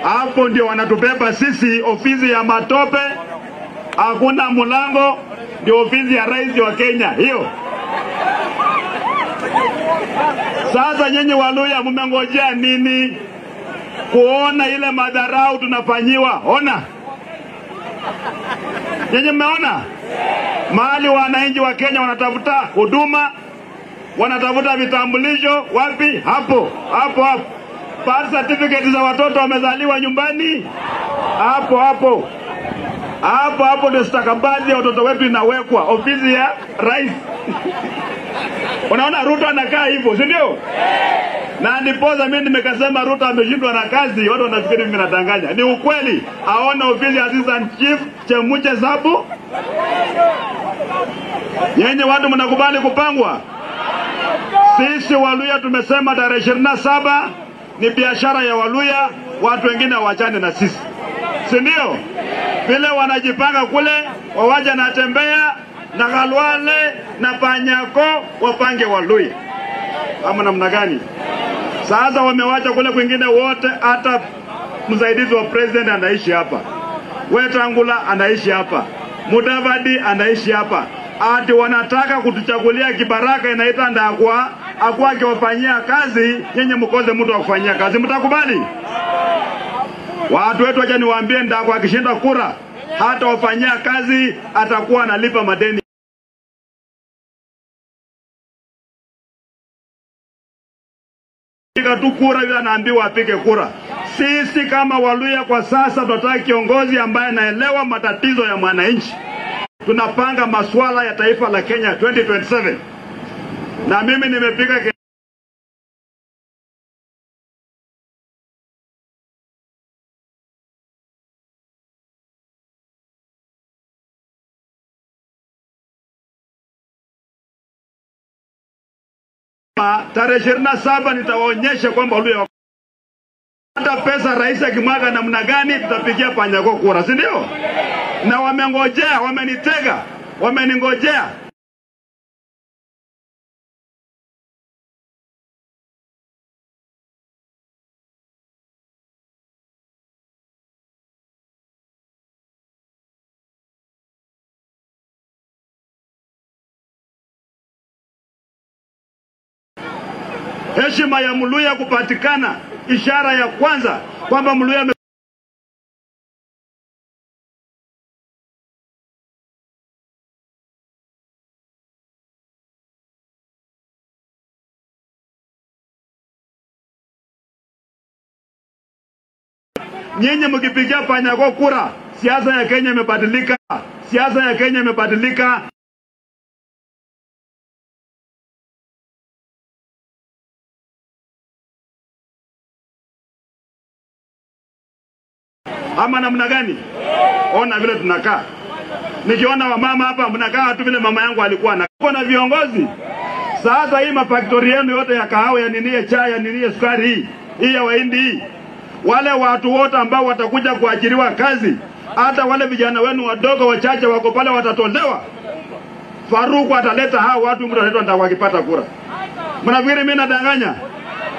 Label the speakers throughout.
Speaker 1: Hapo ndio wanatubeba sisi, ofisi ya matope, hakuna mlango, ndio ofisi ya rais wa Kenya hiyo. Sasa nyinyi Waluya mmengojea nini kuona ile madharau tunafanyiwa? Ona. Nyinyi mmeona? Mahali wananchi wa Kenya wanatafuta huduma, wanatafuta vitambulisho, wapi? Hapo, hapo hapo. Birth certificate za watoto wamezaliwa nyumbani, hapo hapo. Hapo hapo ndio stakabadhi ya watoto wetu inawekwa, ofisi ya rais. Unaona Ruto anakaa hivyo, si ndio? Na ndiposa mimi nimekasema Ruto ameshindwa na kazi, watu wanafikiri mimi nadanganya. Ni ukweli. Aone ofisi ya assistant chief Chemuche Sabu. Nyenye watu mnakubali kupangwa? Sisi Waluya tumesema tarehe 27 ni biashara ya Waluya, watu wengine waachane na sisi. Si ndio? Vile wanajipanga kule, wawaja na tembea na Khalwale na Panyako wapange Waluya. Ama namna gani? Sasa wamewacha kule kwingine wote, hata msaidizi wa president anaishi hapa. Wetangula anaishi hapa. Mudavadi anaishi hapa. Ati wanataka kutuchagulia kibaraka inaita Ndakwa, akuwa akiwafanyia kazi, nyinyi mkoze mtu wa kufanyia kazi. Mtakubali? Watu wetu, acha niwaambie, Ndakwa akishinda kura, hata wafanyia kazi, atakuwa analipa madeni. Piga tu kura, yule anaambiwa apige kura. Sisi kama Waluya kwa sasa tunataka kiongozi ambaye anaelewa matatizo ya mwananchi. Tunapanga masuala ya taifa la Kenya 2027. Na mimi nimepiga tarehe 27 nitawaonyesha kwamba Waluya hata pesa rais akimwaga namna gani tutapigia Panyako kura, si ndio? Na wamengojea, wamenitega, wameningojea. Heshima ya Mluya kupatikana, ishara ya kwanza kwamba Mluya nyinyi mkipigia Panyako kura, siasa ya Kenya imebadilika. Siasa ya Kenya imebadilika. Ama namna gani? Ona vile tunakaa. Nikiona wamama hapa mnakaa tu vile mama yangu alikuwa na. Kuna viongozi. Sasa hii mafactory yenu yote ya kahawa, ya nini, ya chai, ya nini, ya sukari hii, hii ya Wahindi hii. Wale watu wote ambao watakuja kuajiriwa kazi, hata wale vijana wenu wadogo wachache wako pale watatolewa. Faruku ataleta hao watu, mtu ataletwa ndio wakipata kura. Mnafikiri mimi nadanganya?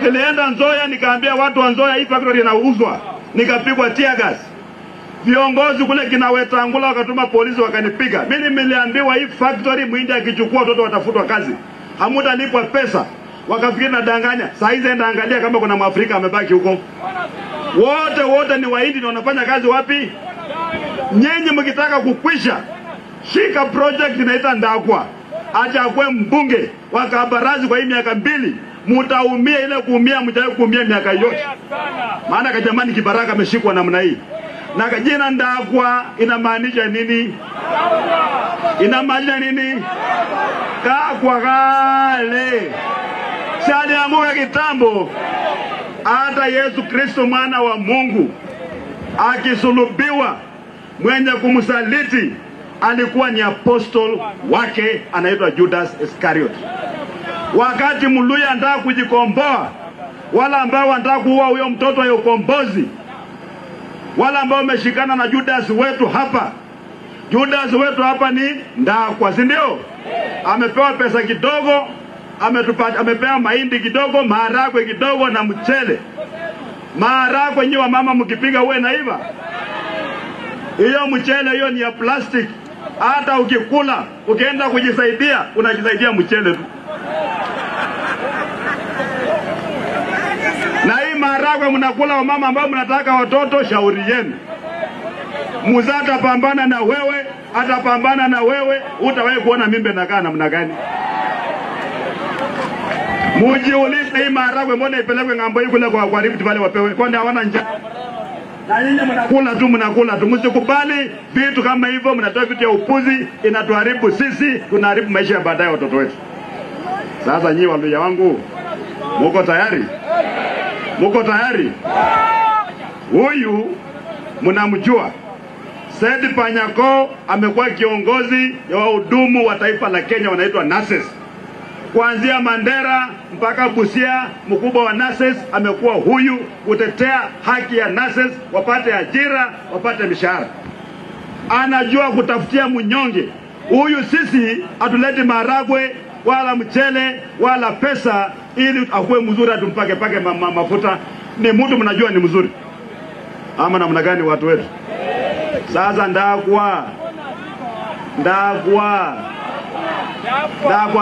Speaker 1: Nilienda Nzoia nikaambia watu wa Nzoia hii factory inauzwa. Nikapigwa tear gas. Viongozi kule kina Wetangula wakatuma polisi wakanipiga. Mimi niliambiwa hii factory Muhindi akichukua watoto watafutwa kazi. Hamutalipwa pesa. Wakafikiri nadanganya. Saa hizi enda angalia kama kuna Mwafrika amebaki huko. Wote wote ni Wahindi na wanafanya kazi wapi? Nyinyi mkitaka kukwisha, shika project inaita Ndakwa. Acha akwe mbunge wa Kabarazi kwa hii miaka 2, mtaumia ile kuumia mtawahi kuumia miaka yote. Maana kajamani kibaraka ameshikwa namna hii. Na jina Ndakwa inamaanisha nini? Inamaanisha nini? Kakwa kale. Alianguka kitambo. Hata Yesu Kristo mwana wa Mungu akisulubiwa, mwenye kumsaliti alikuwa ni apostle wake anaitwa Judas Iscariot. Wakati Mluya anataka kujikomboa, wala ambao wanataka kuua huyo mtoto wa ukombozi, wala ambao wameshikana na Judas wetu hapa. Judas wetu hapa ni Ndakwa, si ndio? Amepewa pesa kidogo, amepewa mahindi kidogo, maharagwe kidogo na mchele. Maharagwe nyinyi wa mama mkipiga uwe naiva. Hiyo mchele hiyo ni ya plastic. Hata ukikula, ukienda kujisaidia, unajisaidia mchele tu. Na hii maharagwe mnakula wa mama ambao mnataka watoto, shauri yenu. Mzaa atapambana na wewe, atapambana na wewe, utawahi kuona mimba inakaa namna gani. Mujiulize hii maharagwe mbona ipelekwe ng'ambo hii kule kwa Rift Valley wapewe, kwani hawana njaa? Na nyinyi mnakula tu, mnakula tu. Msikubali vitu kama hivyo, mnatoa vitu ya upuzi, inatuharibu sisi, tunaharibu maisha ya baadaye watoto wetu. Sasa nyinyi Waluya wangu, muko tayari? Muko tayari? Huyu mnamjua. Seth Panyako amekuwa kiongozi ya wahudumu wa taifa la Kenya wanaitwa nurses. Kuanzia Mandera mpaka Busia, mkubwa wa nurses amekuwa huyu kutetea haki ya nurses, wapate ajira, wapate mishahara. Anajua kutafutia mnyonge. Huyu sisi hatuleti maharagwe wala mchele wala pesa ili akuwe mzuri atumpake pake mafuta. Ni mtu mnajua ni mzuri. Ama namna gani watu wetu? Sasa Ndakwa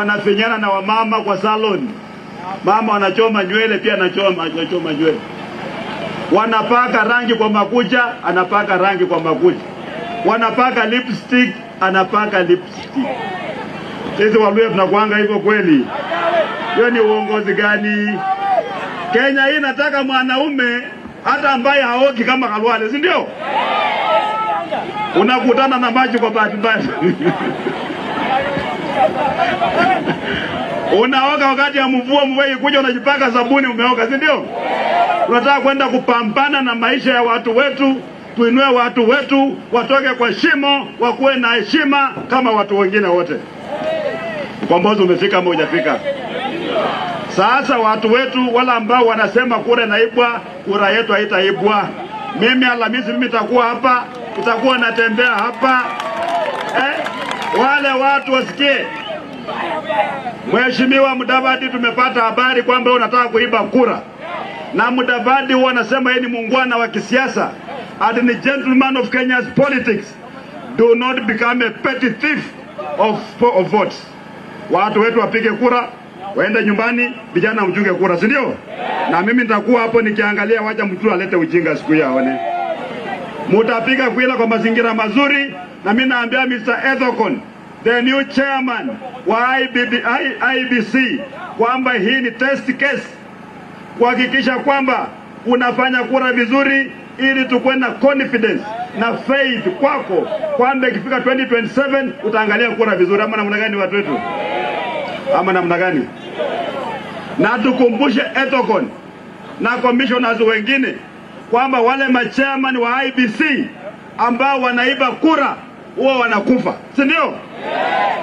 Speaker 1: anafinyana na wamama kwa salon. Mama wanachoma nywele, pia anachoma nywele. Wanapaka rangi kwa makucha, anapaka rangi kwa makucha. Wanapaka lipstick, anapaka lipstick. Sisi Waluya tunakuanga hivyo kweli? Hiyo ni uongozi gani? Kenya hii nataka mwanaume hata ambaye haoki kama Khalwale, si ndio? Unakutana na maji kwa bahati mbaya. Unaoga wakati ya mvua, mvua ikuja unajipaka sabuni umeoga, si ndio? Tunataka kwenda kupambana na maisha ya watu wetu, tuinue watu wetu, watoke kwa shimo, wakuwe na heshima kama watu wengine wote. Ukombozi umefika ama hujafika? Sasa watu wetu wala ambao wanasema kura inaibwa, kura yetu haitaibwa. Mimi Alhamisi mimi nitakuwa hapa, nitakuwa natembea hapa. Wale watu wasikie. Mheshimiwa Mudavadi, tumepata habari kwamba unataka kuiba kura. Na Mudavadi huwa anasema yeye ni muungwana wa kisiasa. And ni gentleman of Kenya's politics. Do not become a petty thief of votes. Watu wetu wapige kura, waende nyumbani, vijana mchunge kura, si ndio? Na mimi nitakuwa hapo nikiangalia, wacha mtu alete ujinga siku hiyo aone. Mutapiga kura kwa mazingira mazuri, na mimi naambia Mr. Ethekon, the new chairman wa IBC, kwamba hii ni test case kuhakikisha kwamba unafanya kura vizuri ili tukue na confidence na faith kwako kwamba ikifika 2027 utaangalia kura vizuri. Ama namna gani watu wetu? Ama namna gani? Na tukumbushe Ethekon na commissioners wengine kwamba wale machairman wa IBC ambao wanaiba kura huwa wanakufa, si ndio?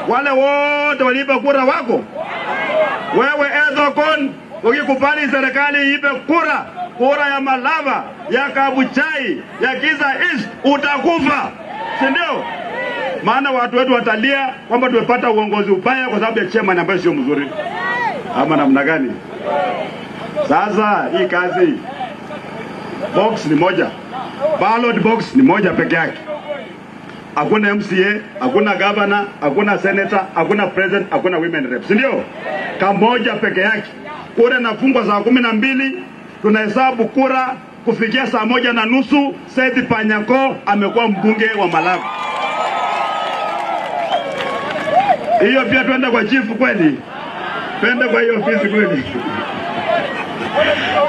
Speaker 1: Wale wote waliiba kura wako. Wewe Ethekon, ukikubali serikali iibe kura, kura ya Malava, ya Kabuchai, ya Kiza East, utakufa, si ndio? Maana watu wetu watalia kwamba tumepata uongozi ubaya kwa sababu ya chairman ambaye sio mzuri. Ama namna gani? Sasa hii kazi, box ni moja, ballot box ni moja peke yake. Hakuna MCA, hakuna governor, hakuna senator, hakuna president, hakuna women rep, si ndio? Kamoja peke yake. Kura inafungwa saa 12, tunahesabu kura kufikia saa 1:30. Seth Panyako amekuwa mbunge wa Malava. Hiyo pia twende kwa chifu kweli? Twende kwa hiyo ofisi kweli?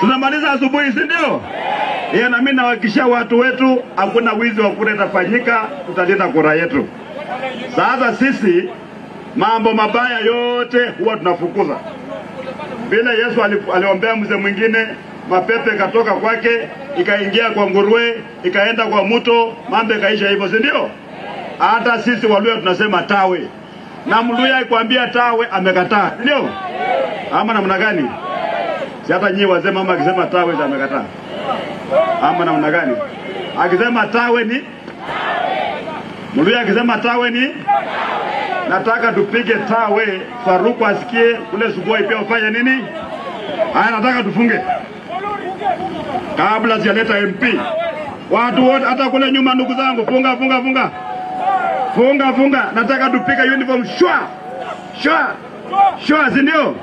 Speaker 1: Tunamaliza asubuhi, si ndio? Yeye na mimi nawahakikishia watu wetu hakuna wizi wa kura itafanyika, tutalinda kura yetu. Sasa sisi mambo mabaya yote huwa tunafukuza. Bila Yesu aliombea mzee mwingine, mapepe ikatoka kwake, ikaingia kwa nguruwe, ikaenda kwa mto, mambo ikaisha hivyo, si ndio? Hata sisi Waluya tunasema tawe. Na Mluya akikwambia tawe amekataa, ndio? Ama namna gani? Si hata nyinyi wazee mama akisema tawe amekataa. Ama namna gani? Akisema tawe ni Mluya akisema tawe ni nataka tupige tawe, Faruku asikie, kule Sugoi pia ufanye nini? Haya, nataka tufunge. Kabla sijaleta MP. Watu wote hata kule nyuma, ndugu zangu, funga funga funga. Funga funga, nataka tupika uniform shwa. Shwa. Shwa, si ndio?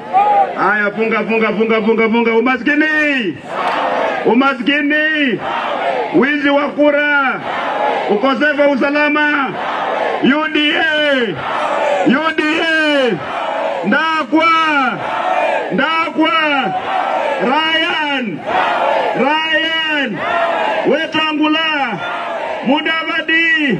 Speaker 1: Haya, funga funga funga funga funga. Umaskini. Umaskini. Wizi wa kura. Ukosefu wa usalama. UDA. UDA. Ndakwa. Ndakwa. Ryan. Ryan. Wetangula. Mudavadi.